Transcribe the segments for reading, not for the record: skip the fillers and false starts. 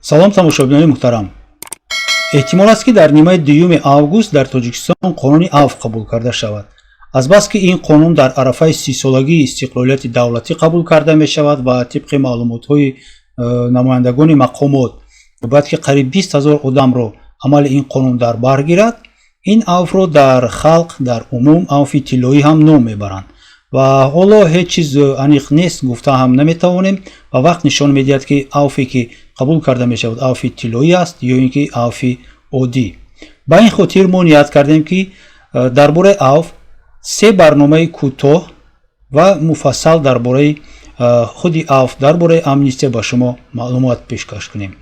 Салом, тамошобинони муҳтарам. Эҳтимол аст, ки дар нимаи дуюми август дар Тоҷикистон қонуни авф қабул карда шавад. Азбаски ин қонун дар арафаи 30-солагии истиқлолияти давлатӣ қабул карда мешавад ва тибқи маълумотҳои намояндагони мақомот бояд ки қариб 20 000 одамро амали ин қонун дар бар гирад, ин авфро дар халқ дар умум авфи тиллоӣ ҳам ном мебаранд. Ва ҳоло ҳеҷ чиз аниқ нест, гуфта ҳам наметавонем ва вақт нишон медиҳад, ки авфе ки қабул карда мешавад, авфи тиллоӣ аст ё ин ки авфи оддӣ. Ба ин хотир мо ният кардем, ки дар бораи авф се барномаи кӯтоҳ ва муфассал дар бораи худи авф, дар бораи амнистия ба шумо маълумот пешкаш кунем.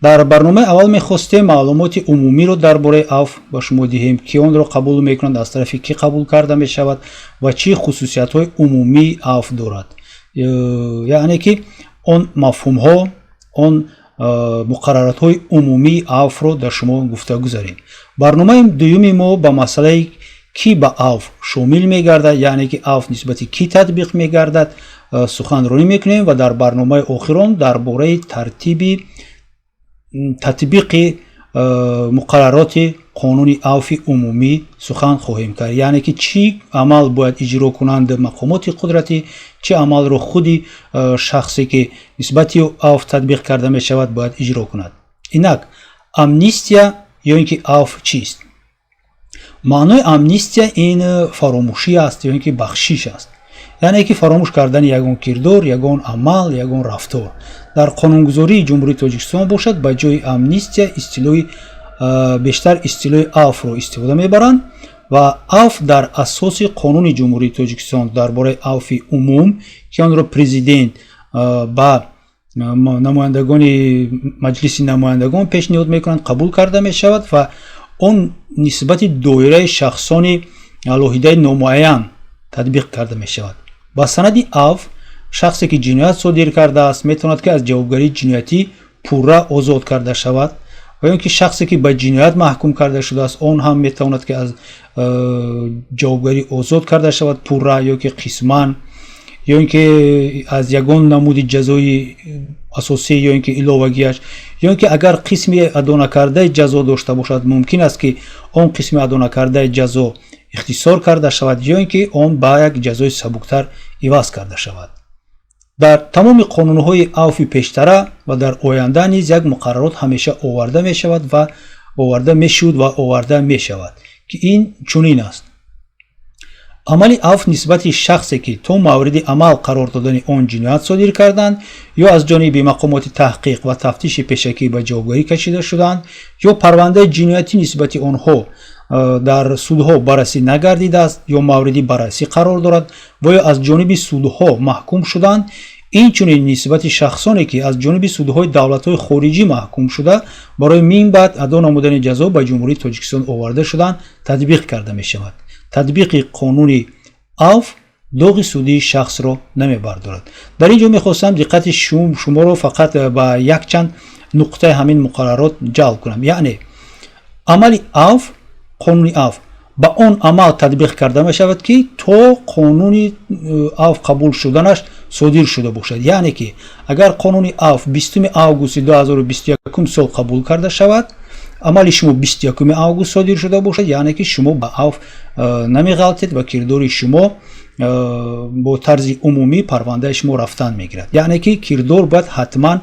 Дар барномаи аввал мехостем маълумоти умумиро дар бораи авф ба шумо диҳем, ки онро қабул мекунанд, аз тарафи кӣ қабул карда мешавад ва чӣ хусусиятҳои умумии авф дорад, яъне ки он мафҳумҳо, он муқарраротҳои умумии авфро дар шумо гуфта гузарем. Барномаи дуюми мо ба масъалаи кӣ ба авф шомил мегардад, яъне ки авф нисбати кӣ татбиқ мегардад, суханронӣ мекунем ва дар барномаи охирон дар бораи тартиби татбиқи муқаррароти қонуни авфи умумӣ сухан хоҳем кард, яъне ки чӣ амал бояд иҷро кунанд мақомоти қудратӣ, чӣ амалро худи шахсе, ки нисбати авф татбиқ карда мешавад, бояд иҷро кунад. Инак, амнистия ё ин ки авф чист? Маънои амнистия ин фаромӯшӣ аст ё ин ки бахшиш аст, яъне ки фаромӯш кардани ягон кирдор, ягон амал, ягон рафтор. Дар қонунгузории Ҷумҳурии Тоҷикистон бошад, ба ҷои амнистия истилоҳи бештар истилоҳи авфро истифода мебаранд ва авф дар асоси қонуни Ҷумҳурии Тоҷикистон дар бораи авфи умум, ки онро президент ба намояндагони Маҷлиси намояндагон пешниҳод мекунанд, қабул карда мешавад ва он нисбати доираи шахсони алоҳидаи номуайян татбиқ карда мешавад. Ба санади авф шахсе, ки ҷиноят содир кардааст, метавонад, ки аз ҷавобгарии ҷиноятӣ пурра озод карда шавад ва ё ин ки шахсе, ки ба ҷиноят маҳкум карда шудааст, он ҳам метавонад, ки аз ҷавобгарӣ озод карда шавад, пурра ё ки қисман, ё ин ки аз ягон намуди ҷазои асосӣ ё ин ки иловагиаш, ё ин ки агар қисми адонакардаи ҷазо дошта бошад, мумкин аст, ки он қисми адонакардаи ҷазо ихтисор карда шавад ё ин ки он ба як ҷазои сабуктар иваз карда шавад. Дар тамоми қонунҳои авфи пештара ва дар оянда низ як муқаррарот ҳамеша оварда мешавад ва оварда мешуд ва оварда мешавад, ки ин чунин аст: амали авф нисбати шахсе, ки то мавриди амал қарор додани он ҷиноят содир карданд ё аз ҷониби мақомоти таҳқиқ ва тафтиши пешакӣ ба ҷавобгарӣ кашида шуданд ё парвандаи ҷиноятӣ нисбати онҳо дар судҳо баррасӣ нагардидааст ё мавриди баррасӣ қарор дорад ва ё аз ҷониби судҳо маҳкум шуданд, инчунин нисбати шахсоне, ки аз ҷониби судҳои давлатҳои хориҷӣ маҳкум шуда, барои минбаъд адо намудани ҷазо ба Ҷумҳурии Тоҷикистон оварда шуданд, татбиқ карда мешавад. Татбиқи қонуни авф доғи судии шахсро намебардорад. Дар ин ҷо мехостам диққати шуморо фақат ба якчанд нуқтаи ҳамин муқаррарот ҷалб кунам. Яъне амали авф, қонуни авф ба он амал татбиқ карда мешавад, ки то қонуни авф қабул шуданаш содир шуда бошад. Яъне ки агар қонуни авф 20 августи 2021 сол қабул карда шавад, амали шумо 21 август содир шуда бошад, яъне ки шумо ба авф намеғалтед ва кирдори шумо бо тарзи умумӣ парвандаи шумо рафтан мегирад. Яъне ки кирдор бояд ҳатман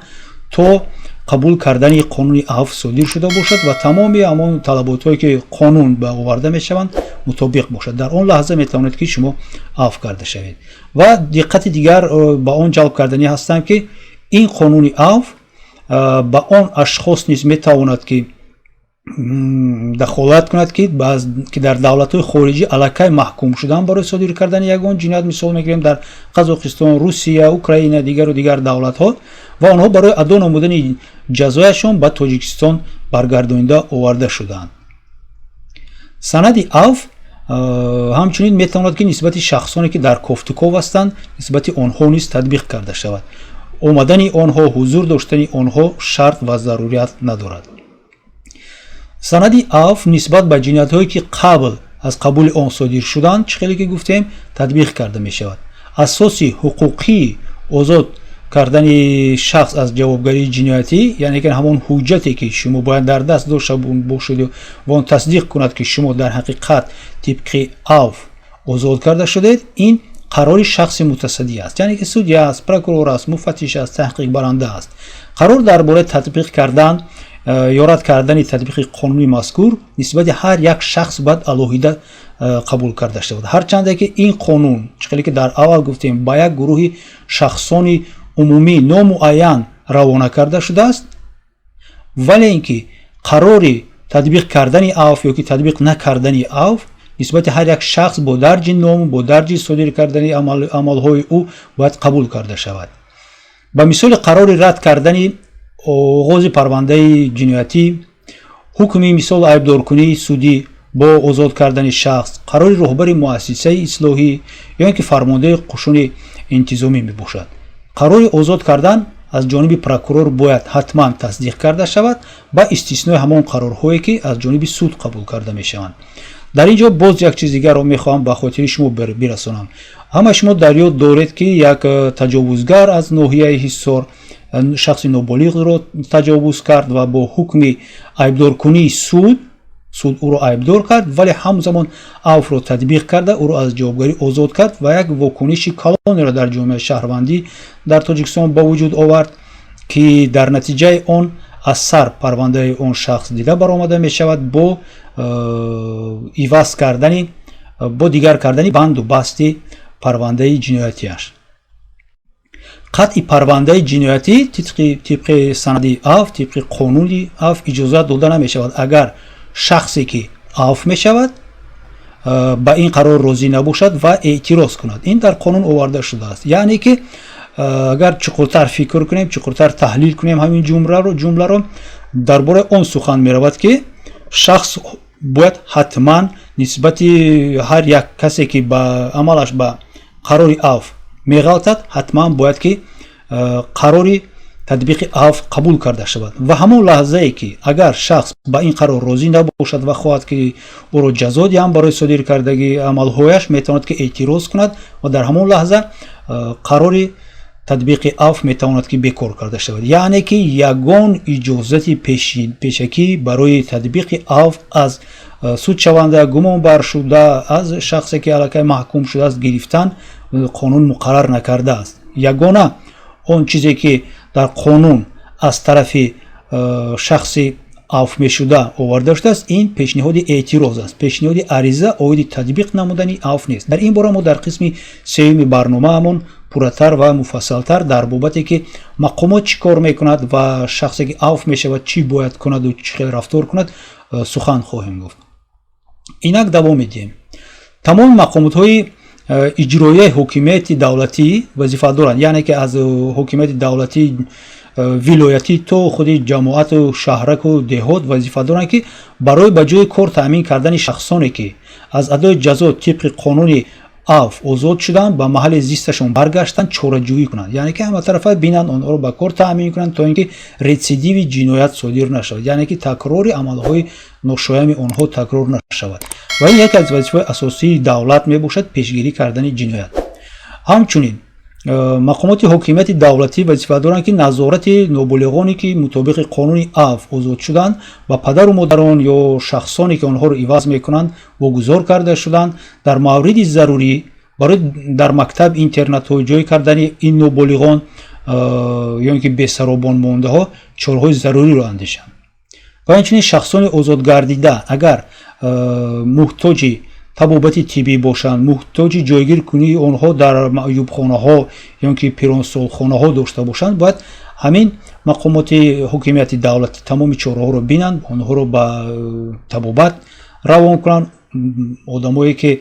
то қабул кардани қонуни авф содир шуда бошад ва тамоми ҳамон талаботҳое, ки қонун ба оварда мешаванд, мутобиқ бошад. Дар он лаҳза метавонед, ки шумо авф карда шавед. Ва диққати дигар ба он ҷалб карданӣ ҳастам, ки ин қонуни авф ба он ашхос низ метавонад, ки дахолат кунад, ки дар давлатҳои хориҷӣ аллакай маҳкум шуданд барои содир кардани ягон ҷиноят. Мисол мегирем, дар Қазоқистон, Русия, Украина, дигару дигар давлатҳо, ва онҳо барои адо намудани ҷазояшон ба Тоҷикистон баргардонида оварда шуданд. Санади авф ҳамчунин метавонад, ки нисбати шахсоне, ки дар кофтуков ҳастанд, нисбати онҳо низ татбиқ карда шавад. Омадани онҳо, ҳузур доштани онҳо шарт ва зарурият надорад. Санади авф нисбат ба ҷиноятҳое, ки қабл аз қабули он содир шуданд, чӣ хеле ки гуфтем, татбиқ карда мешавад. Асоси ҳуқуқии озод Кардани шахс аз ҷавобгарии ҷиноятӣ, яъне ки ҳамон ҳуҷҷате, ки шумо бояд дар даст дошта бошеду ва он тасдиқ кунад, ки шумо дар ҳақиқат тибқи авф озод карда шудед, ин қарори шахси мутасаддӣ аст, яъне ки судья аст, прокурор аст, муфаттиш аст, таҳқиқбаранда аст. Қарор дар бораи татбиқ кардан ё рад кардани татбиқи қонуни мазкур нисбати ҳар як шахс бояд алоҳида қабул карда шавад. Ҳарчанде ки ин қонун, чӣ хеле ки дар аввал гуфтем, ба як гурӯҳи шахсони умумӣ номуайян равона карда шудааст, вале ин ки қарори татбиқ кардани авф ё ки татбиқ накардани авф нисбати ҳар як шахс бо дарҷи ном, бо дарҷи содир кардани амалҳои ӯ бояд қабул карда шавад. Ба мисоли қарори рад кардани оғози парвандаи ҷиноятӣ, ҳукми мисол айбдоркунии судӣ бо озод кардани шахс, қарори роҳбари муассисаи ислоҳӣ ё ин ки фармондаи қушуни интизомӣ мебошад. Қарори озод кардан аз ҷониби прокурор бояд ҳатман тасдиқ карда шавад, ба истиснои ҳамон қарорҳое, ки аз ҷониби суд қабул карда мешаванд. Дар ин ҷо боз як чиз дигарро мехоҳам ба хотири шумо бирасонам. Ҳама шумо дар ёд доред, ки як таҷовузгар аз ноҳияи Ҳиссор шахси ноболиғро таҷовуз кард ва бо ҳукми айбдоркунии суд, суд ӯро айбдор кард, вале ҳамзамон авфро татбиқ карда, ӯро аз ҷавобгарӣ озод кард ва як вокуниши калонеро дар ҷомеаи шаҳрвандӣ дар Тоҷикистон ба вуҷуд овард, ки дар натиҷаи он аз сар парвандаи он шахс дида баромада мешавад бо иваз кардани, бо дигар кардани банду басти парвандаи ҷиноятиаш. Қатъи парвандаи ҷиноятӣ тибқи санади авф, тибқи қонуни авф иҷозат дода намешавад, агар шахсе, ки авф мешавад, ба ин қарор розӣ набошад ва эътироз кунад. Ин дар қонун оварда шудааст. Яъне ки агар чуқуртар фикр кунем, чуқуртар таҳлил кунем ҳамин ҷумларо, дар бораи он сухан меравад, ки шахс бояд ҳатман нисбати ҳар як касе, ки ба амалаш ба қарори авф меғалтад, ҳатман бояд ки қарори татбиқи авф қабул карда шавад ва ҳамон лаҳзае, ки агар шахс ба ин қарор розӣ набошад ва хоҳад, ки ӯро ҷазо диҳанд барои содир кардагии амалҳояш, метавонад, ки эътироз кунад ва дар ҳамон лаҳза қарори татбиқи авф метавонад, ки бекор карда шавад. Яъне ки ягон иҷозати пешакӣ барои татбиқи авф аз судшаванда, гумонбаршуда, аз шахсе, ки аллакай маҳкум шудааст, гирифтан қонун муқаррар накардааст. Ягона он чизе, ки дар қонун аз тарафи шахси авф мешуда оварда шудааст, ин пешниҳоди эътироз аст. Пешниҳоди ариза оиди татбиқ намудани авф нест. Дар ин бора мо дар қисми сеюми барномаамон пурратар ва муфассалтар дар бобате, ки мақомот чӣ кор мекунад ва шахсе, ки авф мешавад, чӣ бояд кунаду чӣ хел рафтор кунад, сухан хоҳем гуфт. Инак давом медиҳем. Тамоми мақомотҳои иҷроияи ҳокимияти давлатӣ вазифа доранд, яъне ки аз ҳокимияти давлатӣ вилоятӣ то худи ҷамоату шаҳраку деҳот вазифа доранд, ки барои ба ҷои кор таъмин кардани шахсоне, ки аз адои ҷазо тибқи қонуни авф озод шуданд, ба маҳалли зисташон баргаштанд, чораҷӯӣ кунанд. Яъне ки ҳаматарафа бинанд, онҳоро ба кор таъмин кунанд, то ин ки рецидиви ҷиноят содир нашавад, яъне ки такрори амалҳои ношоями онҳо такрор нашавад. Ва ин яке аз вазифаҳои асосии давлат мебошад: пешгирӣ кардани ҷиноят. Ҳамчунин мақомоти ҳокимияти давлатӣ вазифа доранд, ки назорати ноболиғоне, ки мутобиқи қонуни авф озод шуданд, ба падару модарон ё шахсоне, ки онҳоро иваз мекунанд, вогузор карда шуданд, дар мавриди зарурӣ барои дар мактаб интернатҳо ҷой кардани ин ноболиғон ё ин ки бесаробон мондаҳо чораҳои заруриро андешанд. Ва инчунин шахсони озодгардида, агар муҳтоҷи табобати тиббӣ бошанд, муҳтоҷи ҷойгиркунии онҳо дар маъюбхонаҳо ё ки пиронсолхонаҳо дошта бошанд, бояд ҳамин мақомоти ҳокимияти давлатӣ тамоми чораҳоро бинанд, онҳоро ба табобат равон кунанд, одамое, ки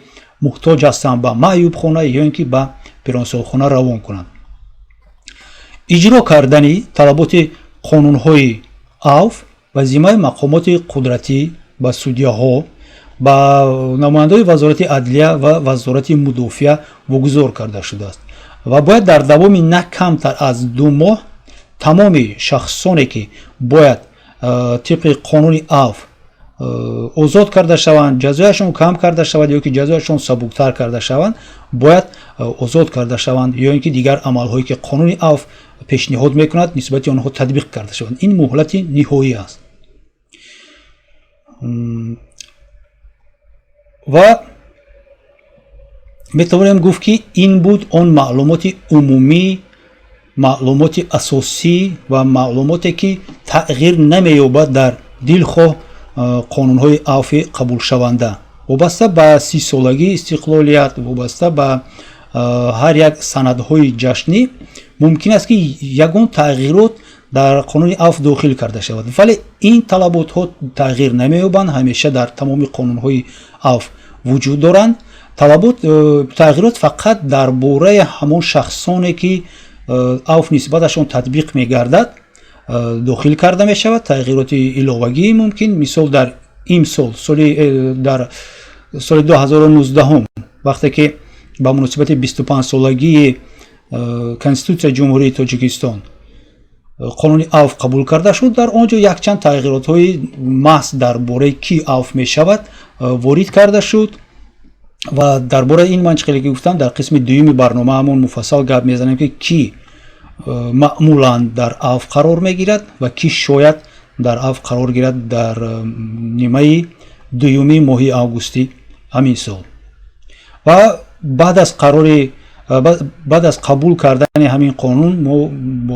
муҳтоҷ ҳастанд, ба маъюбхона ё ин ки ба пиронсолхона равон кунанд. Иҷро кардани талаботи қонунҳои авф ба зиммаи мақомоти қудратӣ, ба судяҳо, ба намояндаҳои Вазорати адлия ва Вазорати мудофиа вогузор карда шудааст ва бояд дар давоми на камтар аз 2 моҳ тамоми шахсоне, ки бояд тибқи қонуни авф озод карда шаванд, ҷазояшон кам карда шавад ё ки ҷазояшон сабуктар карда шаванд, бояд озод карда шаванд ё ин ки дигар амалҳое, ки қонуни авф пешниҳод мекунад, нисбати онҳо татбиқ карда шаванд. Ин муҳлати ниҳоӣ аст. Ва метавонем гуфт, ки ин буд он маълумоти умумӣ, маълумоти асосӣ ва маълумоте, ки тағйир намеёбад дар дилхоҳ қонунҳои авфи қабулшаванда, вобаста ба 30-солагии истиқлолият, вобаста ба ҳар як санадҳои ҷашнӣ. Мумкин аст, ки ягон тағйирот дар қонуни авф дохил карда шавад, вале ин талаботҳо тағйир намеёбанд, ҳамеша дар тамоми қонунҳои авф вуҷуд доранд. Талабот, тағйирот фақат дар бораи ҳамон шахсоне, ки авф нисбаташон татбиқ мегардад, дохил карда мешавад. Тағйироти иловагӣ мумкин, мисол, дар имсол, соли дар соли 2019, вақте ки ба муносибати 25-солагии Конститутсияи Ҷумҳурии Тоҷикистон қонуни авф қабул карда шуд, дар он ҷо якчанд тағйиротҳои маҳз дар бораи ки авф мешавад ворид карда шуд. Ва дар бораи ин ман, чӣ хеле ки гуфтам, дар қисми дуюми барномаамон муфассал гап мезанем, ки кӣ маъмулан дар авф қарор мегирад ва кӣ шояд дар авф қарор гирад дар нимаи дуюми моҳи августи ҳамин сол. Ва баъд аз қарори, баъд аз қабул кардани ҳамин қонун, мо бо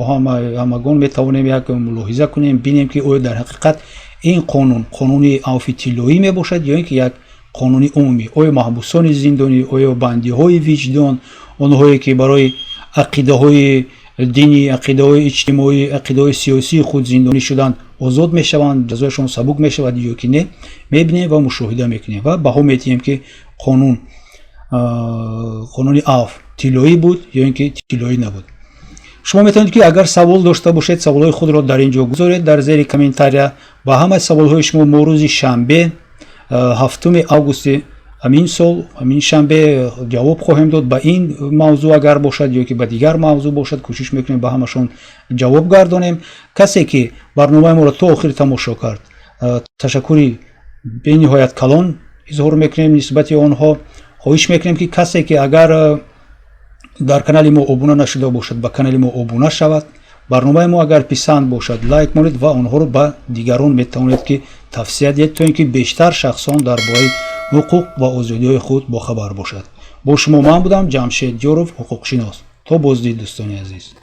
ҳамагон метавонем як мулоҳиза кунем, бинем, ки оё дар ҳақиқат ин қонун қонуни авфи тиллоӣ мебошад ё ин ки як қонуни умумӣ. Оё маҳбусони зиндонӣ, оё бандиҳои виҷдон, онҳое, ки барои ақидаҳои динӣ, ақидаҳои иҷтимоӣ, ақидаҳои сиёсии худ зиндонӣ шуданд, озод мешаванд, ҷазояшон сабук мешавад ё ки не, мебинем ва мушоҳида мекунем ва баҳо медиҳем, ки қонуни авф тиллоӣ буд ё ин ки тиллоӣ набуд. Шумо метавонед, ки агар савол дошта бошед, саволҳои худро дар ин ҷо гузоред, дар зери комментария. Ба ҳамаи саволҳои шумо мо рӯзи шанбе, 7 августи ҳамин сол, ҳамин шанбе ҷавоб хоҳем дод. Ба ин мавзӯъ агар бошад ё ки ба дигар мавзӯъ бошад, кӯшиш мекунем, ба ҳамашон ҷавоб гардонем. Касе, ки барномаи моро то охир тамошо кард, ташаккури бениҳоят калон изҳор мекунем нисбати онҳо. Хоҳиш мекунем, ки касе, ки агар дар канали мо обуна нашуда бошад, ба канали мо обуна шавад. Барномаи мо агар писанд бошад, лайк монед ва онҳоро ба дигарон метавонед, ки тавсия диҳед, то ин ки бештар шахсон дар бораи ҳуқуқ ва озодиҳои худ бохабар бошад. Бо шумо ман будам, Ҷамшед Ёров, ҳуқуқшинос. То боздид, дӯстони азиз.